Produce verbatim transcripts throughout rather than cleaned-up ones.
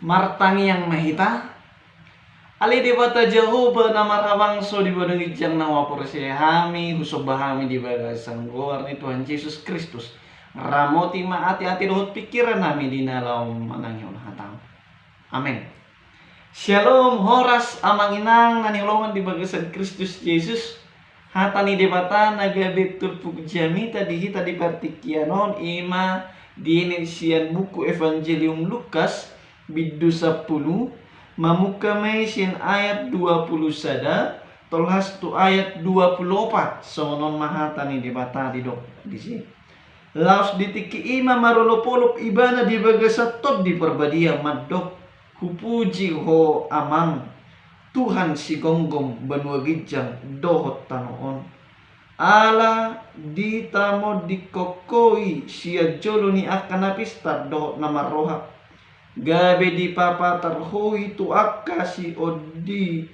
Martangiang ma hita. Ale Debata Jahowa na marhabangsa di banua ginjang, na huaporseai hami, husomba hami di bagasan goar ni Tuhan Jesus Kristus. Ramoti ma ateate dohot pingkiran nami di na laho manangihon hataM. Amen. Syalom, horas amang inang na hinaholongan di bagasan Kristus Jesus. Hata ni Debata na gabe turpuk jamita di hita di partingkian on i ma dienet sian buku Evangelium Lukas, bindu sampulu, mamungka ma i sian ayat dua pulu sada, tolhas tu ayat dua pulu opat. Songon on ma hata ni Debata didok disi. Laos di tingki i ma marolopolop ibana di bagasan Tondi Parbadia mandok, Hupuji Ho Amang, Tuhan sigomgom banua ginjang dohot tano on. Ala ditamondingkon Ho i sian jolo ni angka na pistar dohot na marroha, gabe dipapatar Ho i tu angka siondihonon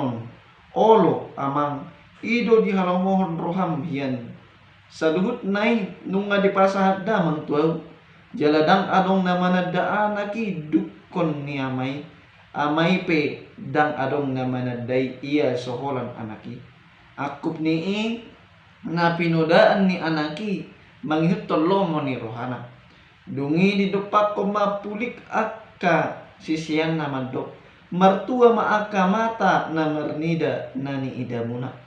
on. Olo, Amang, i do dihalomohon rohaM hian. Saluhutna i nunga dipasahat damang tu ahu. Jala ndang adong na mananda anak i dungkon ni ama i. Ama i pe ndang adong na manandai ia so holan anak i. Angkup ni i na pinodaan ni anak i mangihuthon lomo ni rohana. Dung i didompakkon ma pulik angka siseanna mandok, Martua ma angka mata na marnida na niidamuna.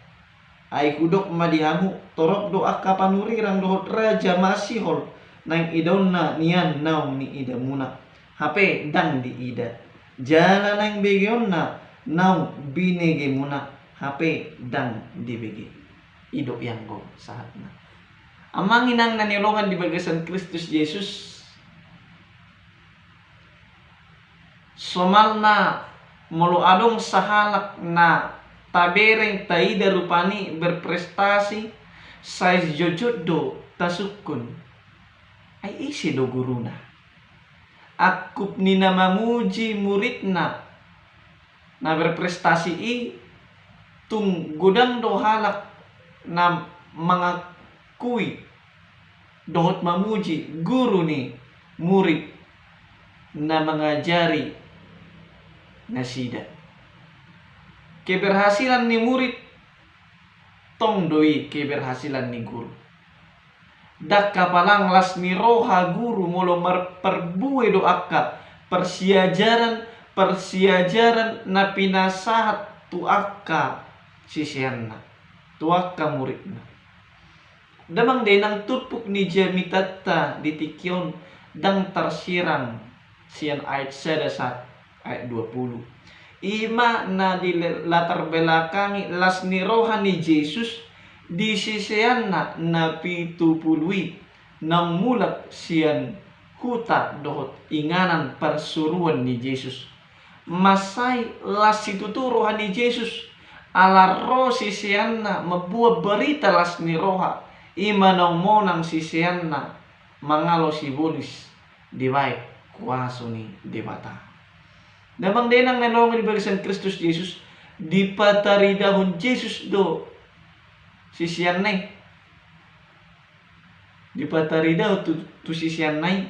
Ai hudok ma di hamu, torop do angka panurirang dohot raja masihol naeng idaonna nian naung niidamuna, hape ndang diida. Jala naeng begeonna naung binegemuna, hape ndang dibege. I do ianggo sahatna. Amang inang na hinaholongan di bagasan Kristus Jesus. Somalna molo adong sahalak na tabereng taida rupani berprestasi, sai jotjot do tasungkun. Ai ise do guruna? Angkup ni na mamuji muridna na berprestasi i, tung godang do halak na mangakui dohot mamuji guru ni murid na mangajari nasida. Keberhasilan ni murid tong do i keberhasilan ni guru. Ndang hapalang las ni roha guru molo marparbue do angka parsiajaran, parsiajaran na pinasahat tu angka siseanna, tu angka muridna. Damang dainang, turpuk ni jamitanta di tingki on ndang tarsirang sian ayat sada sahat ayat dua pulu. I ma na dilatarbelakangi las ni roha ni Jesus di siseanna na pitu pulu i naung mulak sian huta dohot inganan parsuruan ni Jesus. Mansai las situtu roha ni Jesus ala ro siseanna mamboan barita las ni roha, i ma naung monang siseanna mangalo sibolis dibahen kuaso ni Debata. Damang dainang na hinaholongan di bagasan Kristus Jesus, dipataridahon Jesus do siseanna i. Dipataridahon tu, tu siseanna i,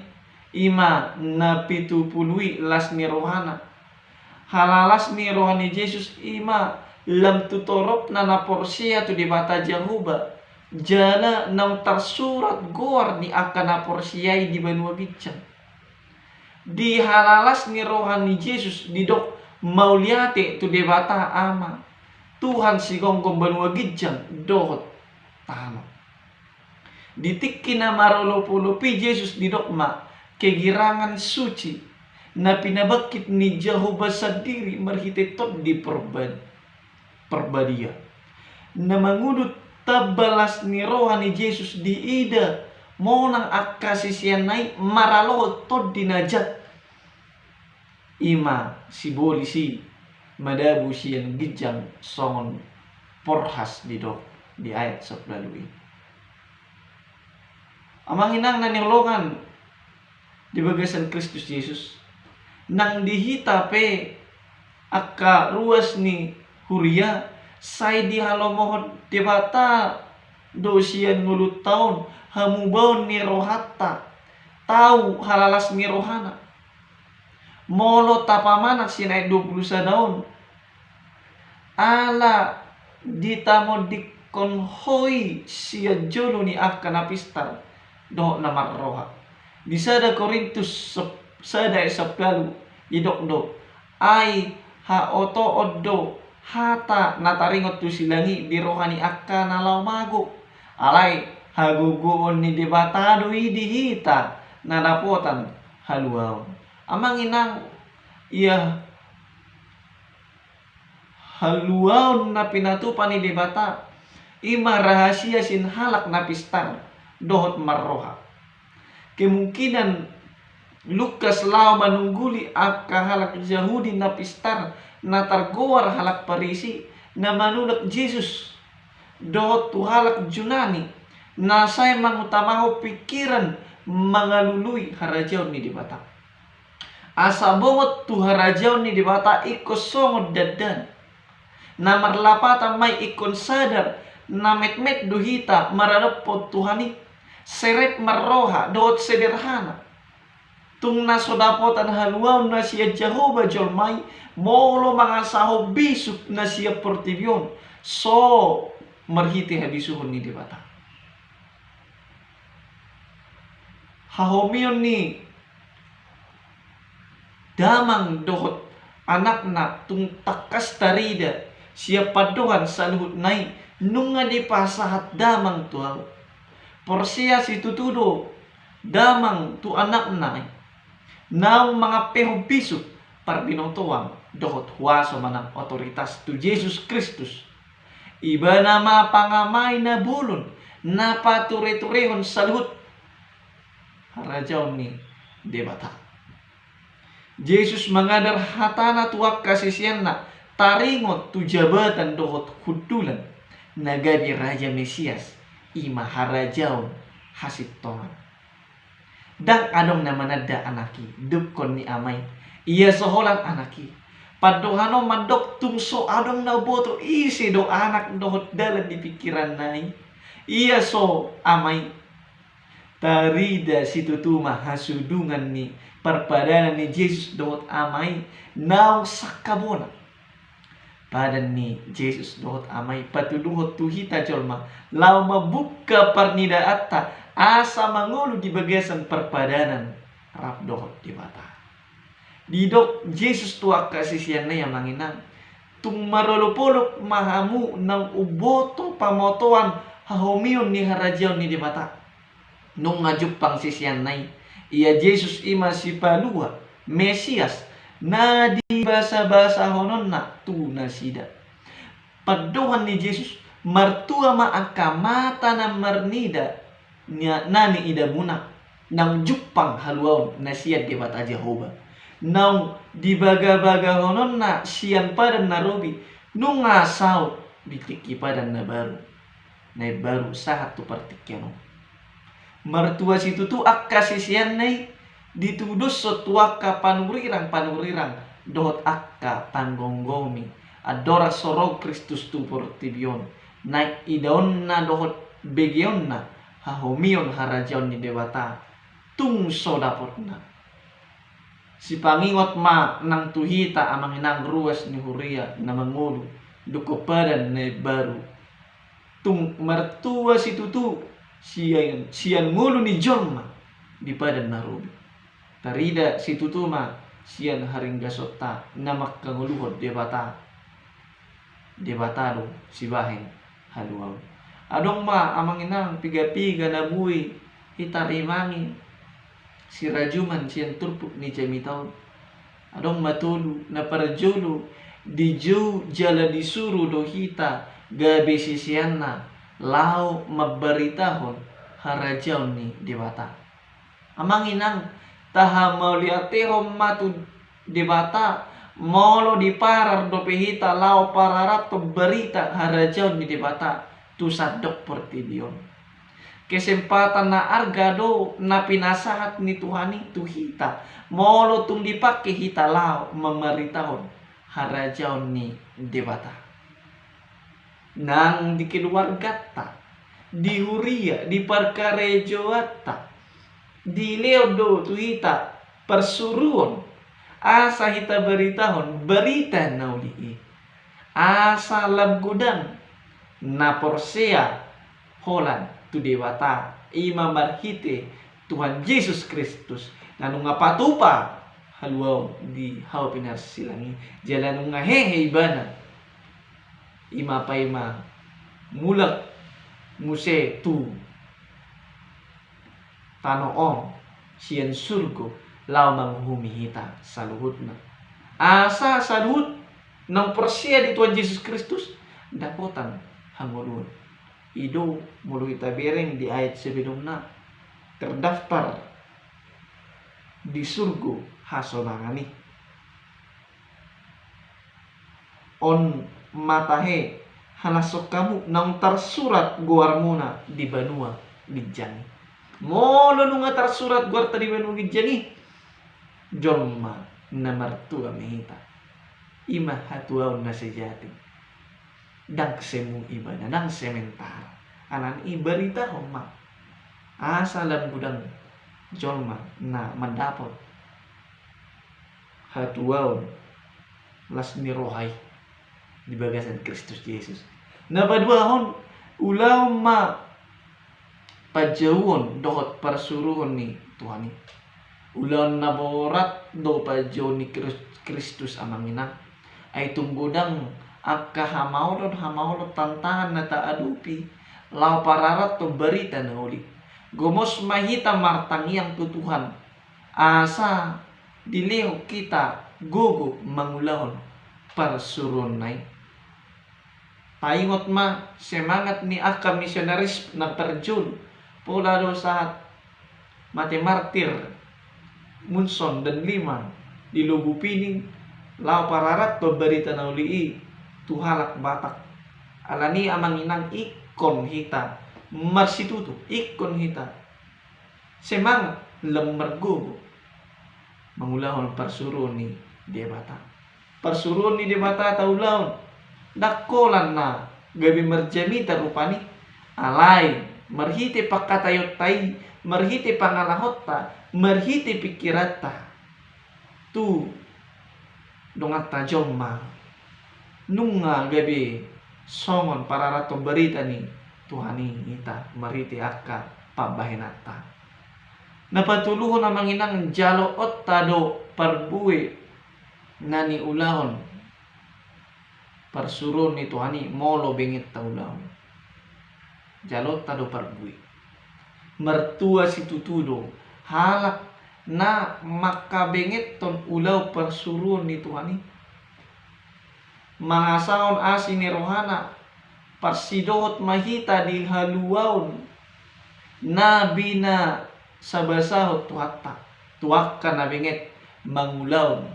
i ma na pitu pulu i las ni rohana. Halalas ni roha ni Jesus i ma lam tu toropna na porsea tu Debata Jahowa, jala naung tarsurat goar ni angka na porsea i di banua ginjang. Di halalas ni roha ni Jesus didok mauliate tu Debata Ama, Tuhan sigomgom banua ginjang dohot tano. Di tingki na marolopolop i Jesus didok ma kegirangan suci na pinabangkit ni Jahowa sandiri marhite Tondi Parba-, Parbadia. Na mangudut tamba las ni roha ni Jesus diida monang angka siseanna i maralohon Tondi na jat, i ma sibolis i madabu sian ginjang songon porhas didok di ayat sampulu ualu i. Amang inang na hinaholongan di bagasan Kristus Jesus, nang di hita pe angka ruas ni huria sai dihalomohon Debata do sian ngolunta on hamubaon ni rohanta, tau halalas ni rohana. Molo tapamanat sian ayat dua pulu sada on, ala ditamondingkon Ho i sian jolo ni angka na pistar dohot na marroha. Di sada Korintus sep-, sada ayat sampulu ualu didok do, ai haotoon do hata na taringot tu silang i di roha ni angka na laho mago. Alai hagogoon ni Debata do i di hita na dapotan haluaon. Amang inang, ia haluaon na pinatupa ni Debata i ma rahasia sian halak na pistar dohot marroha. Kemungkinan Lukas laho manungguli angka halak Jahudi na pistar na targoar halak Parisi na manulak Jesus dohot tu halak Junani na sai mangutamahon pingkiran mangalului harajaon ni Debata. Asa bongot tu harajaon ni Debata ingkon songon dandanon. Na marlapatan ma i ingkon sadar na metmet do hita maradophon Tuhan i, serep marroha dohot sederhana. Tung na so dapotan haluaon na sian Jahowa jolma i molo mangasahon bisuk na sian portibi on so marhite habisuhon ni Debata. Hahomion ni damang dohot anakna tung tangkas tarida sian pandohan saluhutna i nunga dipasahat damang tu ahu. Porsea situtu do damang tu anakna i naung mangampehon bisuk, parbinotoan dohot huaso manang otoritas tu Jesus Kristus. Ibana ma pangamai na bolon na patureturehon saluhut harajaon ni Debata. Jesus mangadar hatana tu angka siseanna taringot tu jabatan dohot hundulan na gabe Raja Mesias, i ma harajaon hasintongan. Ndang adong na mananda anak i, dungkon ni ama i. Ia so holan anak i. Pandohan on mandok tung so adong na umboto ise do anak dohot dalan ni pingkiranna i. Ia so ama i. Tarida situtu ma hasudungan ni parpadanan ni Jesus dohot ama i naung sangkabona. Padan ni Jesus dohot ama i patuduhon tu hita jolma laho mambuka parnidaanta asa mangolu di bagasan parpadanan rap dohot Debata. Didok Jesus tu angka siseanna i, amang inang, tung marolopolop ma hamu naung umboto pamotoan hahomion ni harajaon ni Debata. Nunga jumpang siseanna i, ia Jesus i ma Sipalua, Mesias, na dibasabasahononna tu nasida. Pandohan ni Jesus, martua ma angka mata na marnida na niidamuna, naung jumpang haluaon na sian Debata Jahowa, naung dibagabagahononna sian padan na robi, nunga saut di tingki padan na baru. Na imbaru sahat tu partingkian on. Martua situtu angka siseanna i ditudoshon tu angka panurirang-panurirang dohot angka panggomgomi andorang so ro Kristus tu portibi on, naeng idaonna dohot begeonna hahomion harajaon ni Debata tung so dapotna. Sipangingot ma nang tu hita, amang inang, ruas ni huria na mangolu dungkon padan na imbaru. Tung martua situtu sian, sian ngolu ni jolma di padan na robi. Tarida situtu ma sian haringgasonta na mangkangoluhon Debata. Debata do sibahen haluaon. Adong ma, amang inang, piga-piga na boi hita rimangi sirajuman sian turpuk ni jamita on. Adong ma tolu. Na parjolo, dijou jala disuru do hita gabe siseanna laho mambaritahon harajaon ni Debata. Amang inang, tahamauliatehon ma tu Debata molo diparar dope hita laho pararathon barita harajaon ni Debata tu sandok portibi on. Kesempatan na arga do na pinasahat ni Tuhan i tu hita molo tung dipangke hita laho mambaritahon harajaon ni Debata. Nang di keluarganta, di huria, di parkarejoanta, dilehon do tu hita parsuruon Asa hita baritahon barita na uli i, asa lam godang na porsea holan tu Debata, i ma marhite Tuhan Jesus Kristus, na nunga patupa haluaon di hau pinarsilang i, jala nunga hehe ibana, i ma paima mulak muse tu tano on sian surgo, laho manguhumi hita saluhutna. Asa saluhut naung porsea di Tuhan Jesus Kristus dapotan hangoluan. I do molo hita bereng di ayat sebelumna, terdaftar di surgo hasonangan i. On ma tahe halashon hamu naung tarsurat goarmuna di banua ginjang i. Molo nunga tarsurat goarta di banua ginjang i, jolma na martua ma hita. I ma hatuaon na sejati. Ndang semu ibana, ndang sementara. Alani i baritahon ma, asa lam godang jolma na mandapot hatuaon las ni roha i di bagasan Kristus Jesus. Na paduahon, ulaon ma panjouon dohot parsuruon ni Tuhan i. Ulaon na borat do panjouon ni Kris-, Kristus, amang inang. Ai tung godang angka hamaolon-hamaolon, tantangan na taadopi laho pararathon barita na uli. Gomos ma hita martangiang tu Tuhan asa dilehon hita gogo mangulahon parsuruonna i. Taingot ma semangat ni angka misionaris na parjolo, pola do sahat mate martir Munson dan Liman di Lobu Pining, laho pararathon barita na uli i tu halak Batak. Alani i, amang inang, ingkon hita marsitutu, ingkon hita semangat, lam margogo mangulahon parsuruon ni Debata. Parsuruon ni Debata taulahon, ndang holan na gabe marjamita rupani, alai marhite pangkataionta i, marhite pangalahonta, marhite pingkiranta tu donganta jolma, nunga gabe songon pararathon barita ni Tuhan i hita marhite angka pambahenanta. Na patoluhon, amang inang, jaloonta do parbue na niulahon parsuruon ni Tuhan i molo benget taulahon. Jaloonta do parbue. Martua situtu do halak na mangkabengethon ulaon parsuruon ni Tuhan i. Mangasahon asi ni rohana, parsidohot ma hita di haluaon na binasabasahon Tuhanta tu angka na benget mangulahon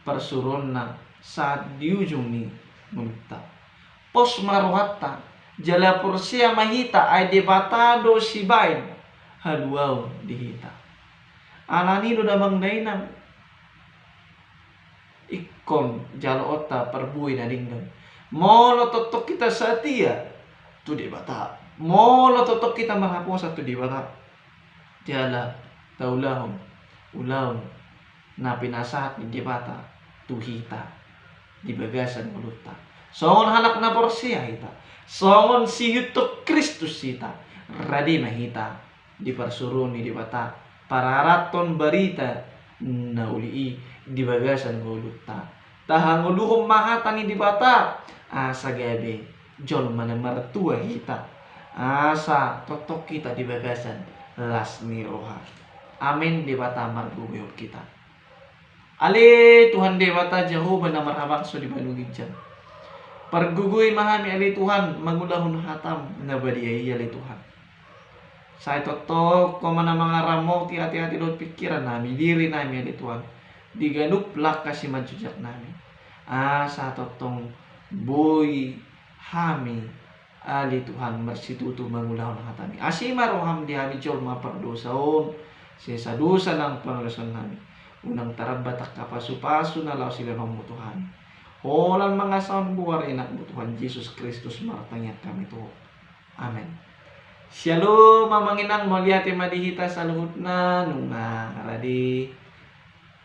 parsuruonna sahat di ujung ni ngolunta. Pos ma rohanta, jala porsea ma hita, ai Debata do sibaen haluaon di hita. Alani i do, damang dainang, ingkon jaloonta parbue na denggan. Molo tongtong hita satia tu Debata, molo tongtong hita marhaposan tu Debata, jala taulahon ulaon na pinasahat ni Debata tu hita di bagasan ngolunta. Songon halak na porsea hita, songon siihuthon Kristus hita, rade ma hita di parsuruon ni Debata pararathon barita na uli i di bagasan ngolunta. Tahangoluhon ma hata ni Debata asa gabe jolma na martua hita, asa tongtong hita di bagasan las ni roha. Amen. Debata margogoihon hita. Ale Tuhan Debata Jahowa na marhabangso di banua ginjang, pargogoi ma hami ale Tuhan mangulahon hatam na badia i ale Tuhan. Sai tongtong Ho ma na mangaramoti ateate dohot pingkiran nami, diri nami ale Tuhan, di ganup langka simanjujak nami, asa tongtong boi hami ale Tuhan marsitutu mangulahon hatam i. Asi ma roham di hami jolma pardosa on, sesa dosa nang pangalaosion nami. Unang tarambat angka pasupasu na laho silehononmu tu hami, holan mangasahon goar inakmu Tuhan Jesus Kristus martangiang hami tu Ho. Amen. Syalom amang inang, mauliate ma di hita saluhutna, nunga rade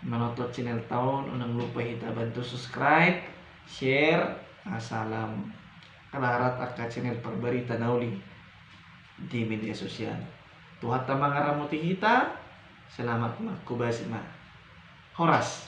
Manoto channel ta on, unang lupa hita bantu subscribe, share, asa lam kalarang angka channel parbarita na uli di media sosial. Tuhanta mangaramoti hita. Selamat mangkobasi ma. Horas.